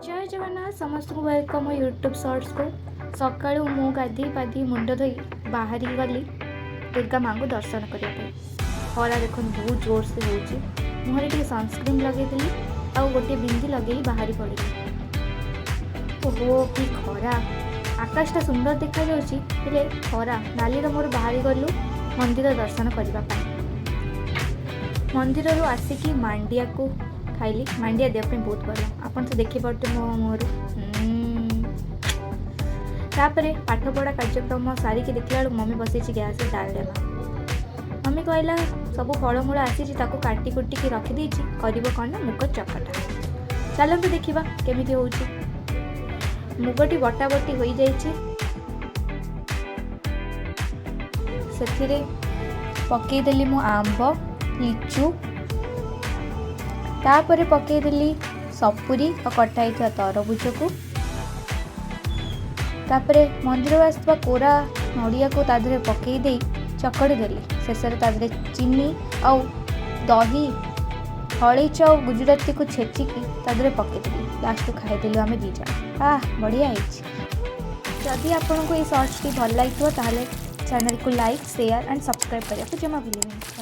ଜୟ ଜଗନ୍ନାଥ ସମସ୍ତଙ୍କୁ, welcome ମୋ YouTube ସର୍ଟସକୁ। ସକାଳୁ ମୁଁ ଗାଧୋଇ ପାଧୋଇ, ମୁଣ୍ଡ ଧୋଇ ବାହାରିକି ଗଲି ଦୁର୍ଗା ମାଆଙ୍କୁ ଦର୍ଶନ କରିବା ପାଇଁ। ଖରା ଦେଖନ୍ତୁ, ବହୁତ ଜୋରସେ ହେଉଛି। ମୁହଁରେ ଟିକେ ସନସ୍କ୍ରିନ୍ ଲଗେଇଦେଲି ଆଉ ଗୋଟିଏ ବିନ୍ଦି ଲଗେଇ ବାହାରି ପଡ଼ିଲି। ଓହୋ, କି ଖରା! ଆକାଶଟା ସୁନ୍ଦର ଦେଖାଯାଉଛି, ହେଲେ ଖରା। ନାଲିର ମୋର ବାହାରି ଗଲୁ ମନ୍ଦିର ଦର୍ଶନ କରିବା ପାଇଁ। ମନ୍ଦିରରୁ ଆସିକି ମାଣ୍ଡିଆକୁ ଖାଇଲି। ମାଣ୍ଡିଆ ଦେହ ପାଇଁ ବହୁତ ଭଲ, ଆପଣ ତ ଦେଖିପାରୁଥିବେ ମୋ ମୁହଁରୁ। ତାପରେ ପାଠପଢ଼ା କାର୍ଯ୍ୟକ୍ରମ ସାରିକି ଦେଖିଲା ବେଳକୁ ମମି ବସେଇଛି ଗ୍ୟାସ୍ରେ ଡାଲମା। ମମି କହିଲା, ସବୁ ଫଳମୂଳ ଆସିଛି, ତାକୁ କାଟି କୁଟିକି ରଖିଦେଇଛି, କରିବ କ'ଣ ନା ମୁଗ ଚକଟା। ଚାଲନ୍ତୁ ଦେଖିବା କେମିତି ହେଉଛି। ମୁଗଟି ବଟା ବଟି ହୋଇଯାଇଛି। ସେଥିରେ ପକେଇଦେଲି ମୁଁ ଆମ୍ବ, ଲିଚୁ, ତାପରେ ପକେଇଦେଲି ସପୁରୀ ଆଉ କଟା ହେଇଥିବା ତରଭୁଜକୁ। ତାପରେ ମନ୍ଦିରରୁ ଆସିଥିବା କୋରା ନଡ଼ିଆକୁ ତା ଦେହରେ ପକେଇ ଦେଇ ଚକଡ଼ି ଦେଲି। ଶେଷରେ ତା ଦେହରେ ଚିନି ଆଉ ଦହି, ଅଳେଇଚ ଆଉ ଗୁଜୁରାତିକୁ ଛେଚିକି ତା ଦେହରେ ପକେଇଦେଲି। ଲାଷ୍ଟକୁ ଖାଇଦେଲୁ ଆମେ ଦୁଇ ଜଣ। ଆଃ, ବଢ଼ିଆ ହେଇଛି। ଯଦି ଆପଣଙ୍କୁ ଏଇ ସର୍ଟସଟି ଭଲ ଲାଗିଥିବ, ତାହେଲେ ଚ୍ୟାନେଲକୁ ଲାଇକ୍, ସେୟାର ଆଣ୍ଡ ସବସ୍କ୍ରାଇବ୍ କରିବାକୁ ଜମା ଭୁଲିବେନି।